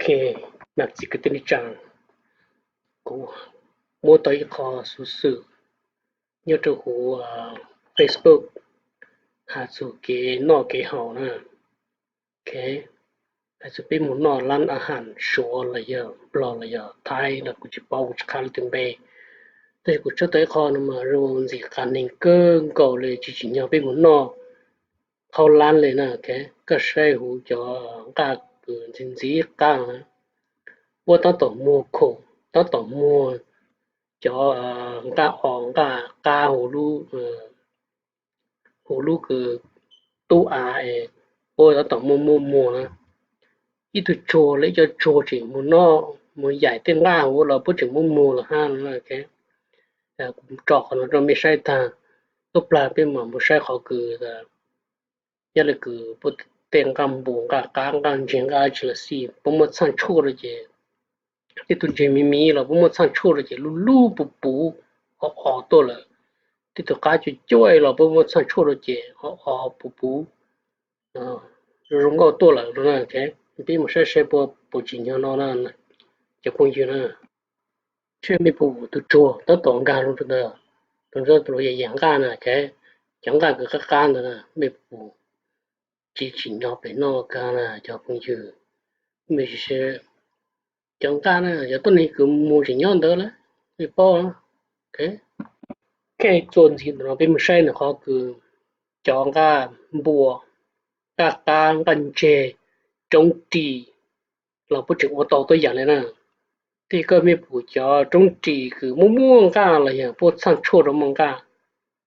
Ok, nam txiv kwv tij neej tsaa, kuv muab tau ib qho xuv xwm nyob rau huv Facebook has txug kev noj kev haus na. Ok, has txug peb moog noj laab a has Suav los yog Nplog los yog Thaib los kuv tsis paub, kuv tsis qha leej twg npe, tab sis kuv tshawb tau ib qho no mas zoo ntxim qas neeg kawg nkaus le, tsis tsim nyog peb moog noj hauv laab le na. Ok, koj saib huv cov nqaj kws ntxiv ntxiv qab na, puab tab tom muag khoom, tab tom muag cov nqaj os nqaj qab huv lub, huv lub kws tub av es puab tab tom muaj muaj muag na. Ib tug tsuag le ib co tsuag tseem mus noj mus yaim tej nqaj huv los puab tseem muaj muag los hab no. Kuv tso qhov no rau mej saib taag, tub plag peb mam mus saib qhov kws, yog le kws puab tej nqaj npua nqaj qab nqaj ntseg nqaj dlaab tsi los xij puab muab txhaaj tshuaj rua ces, tej tug ntseg miv miv los puab muab txhaaj tshuaj rua ces lub lub puv puv o o tuaj lawm. Tej tug qab cuaj cuaj los puab muab txhaaj tshuaj rua ces o o puv puv zoo nkauj tuaj lawm. Peb mus saib saib puab puas tsim nyog no na cov phooj ywg na. Saib mej puas pum tug tsuag tab tom nkaag lug rua ntawd, rua ntawd tus yam yam nqaj na, cov nqaj kws qab qab ntawd na, mej puas pum? Tsis tsim nyog pem noj kag na cov phooj ywg. Mej sim saib cov nqaj na, cov tuab neeg kws mus tseem nyob ntawd lawm, mej paub. Ok, txuas ntxiv ntawm no peb mus saib ntawm qhov kws cov nqaj npua, nqaj qab, nqaj ntseg, roob ris los puab tseem ua tau tuab yaam le na. Tej koj mej pum cov roob ris kws muaj muaj nqaj los yog puab txhaaj tshuaj rua muaj nqaj.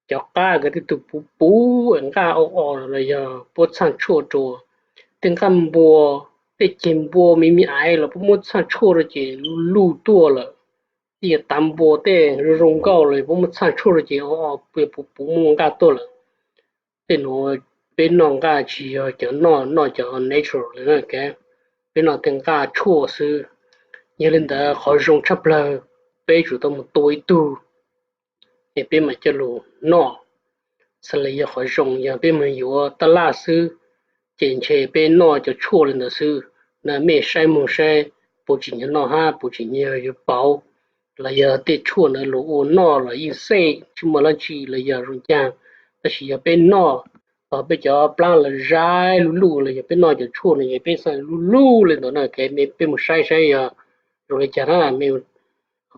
Cov qab kws tej tug puv puv nqaj o o los yog puab txhaaj tshuaj rua. Tej nqaj npua, tej ceg npua miv miv aiv los puab muab txhaaj tshuaj rua ces lub lub tuaj lawm. Tej yog tav npua tej zoo zoo nkauj los puab muab txhaaj tshuaj rua ces o o puv puv muaj nqaj tuaj lawm. Tej nuav peb noj nqaj tsis yog cov noj, noj cov natural le na, peb noj tej nqaj tshuaj xwb. Yog le ntawd qhov zoo tshaj plawg peb tsum tau mus tua ib tug es peb mam coj lug noj. Xws le yog qhov zoo, yog peb mus yuav taj laj xwb ces ntshe peb noj cov tshuaj le ntawd xwb na. Mej saib moog saib puas tsim nyog noj hab puas tsim nyog yuav pauv, los yog tej tshuaj ntawd luas ua noj los yeej xej tsis muaj dlaab tsi los yog zoo caag. Tab sis yog peb noj, peb cov plaab los zaib lub luj los yog peb noj cov tshuaj no es peb xaj lub luj le ntawd na. Peb mus saib saib yog zoo le caag na,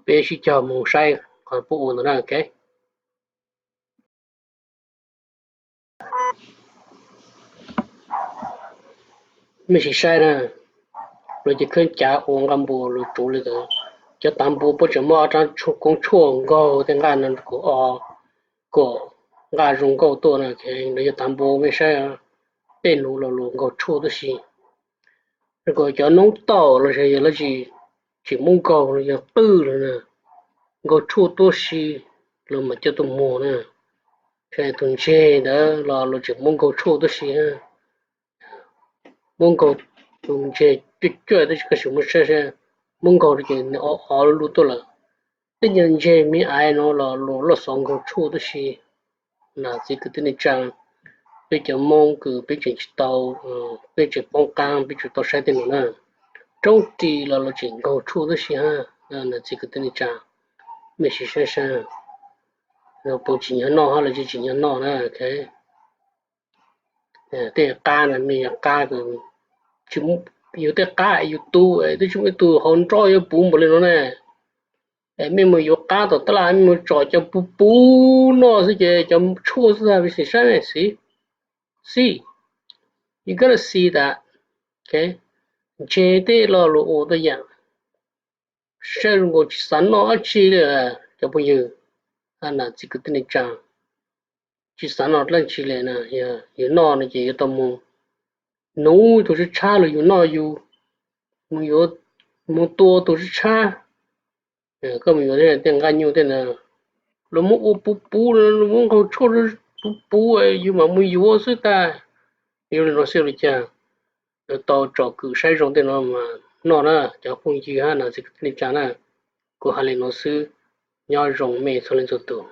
peb sib cog mus saib qhov puab ua ntawd na. Mej sim saib na, luas ces khab cav ua nqaj npua luas tsuav le ntawd. Cov tav npua puab tseem muab ob rab koob tshuaj nkaug tej nqaj no kom o, kom nqaj zoo nkauj tuaj na. Luas yog tav npua mej saib, tej nuav los luas nkaug tshuaj tuab si. Kom cov noob tauj los yog dlaab tsi tseem muab nkaug los yog qwj los na, nkaug tshuaj tuab si los mam coj tuaj muag na. Tug ntseg ntawd los luas tseem muab nkaug tshuaj tuab si. Muab nkaug, tus ntseg cuaj cuaj tab sis koj sim muab saib saib, muab nkaug rua ces nws o o lub lub tuaj lawm. Tej nyuag ntseg miv aiv no los luas loj xov nkaug tshuaj tuab si. Nam txiv kwv tij neej tsaa, peb cov Moob kws peb tseem tsis tau, peb tseem poob qaab peb tsis tau saib tej nuav na. Roob ris los luas tseem nkaug tshuaj tuab si hab. Nam txiv kwv tij neej tsaa, mej sim saib saib puas tsim nyog noj hab los tsis tsim nyog noj na. Tej qab na mej yog qab, yug tej qab yug tu, twb tsis muaj ib tug hauv nrob yuav puv npaum le nuav na. Es mej mus yuav qab tom taj laj mej mus tsom cov puv puv noj xwb ces cov tshuaj xwb, mej sim saib mej sim, sim, you gotta see that. Ntseg tej los luas ua tuab yaam, saib zoo nkaus tsis xav noj dab tsi li. Cov phooj ywg, nam txiv kwv tij neej tsaa, tsis xav noj dlaab tsi le na. Yug noj no ces yuav tau mus nuv tug tshab tshab los yug noj, yug mus yuav, mus tua tug tshab tshab. Koj mus yuav tej nqaj nyuj tej na, luas muab ua puv puv, luas muab nkaug tshuaj puv puv, yug mam mus yuav xwb tag. Yuav li nuav xwb li cas? Yuav tau tsom kwm saib zoo tej nuav mas noj na cov phooj ywg hab nam txiv kwv tij neej tsaa na. Kuv has li nuav xwb, nyob zoo mej txhua leej txhua tug.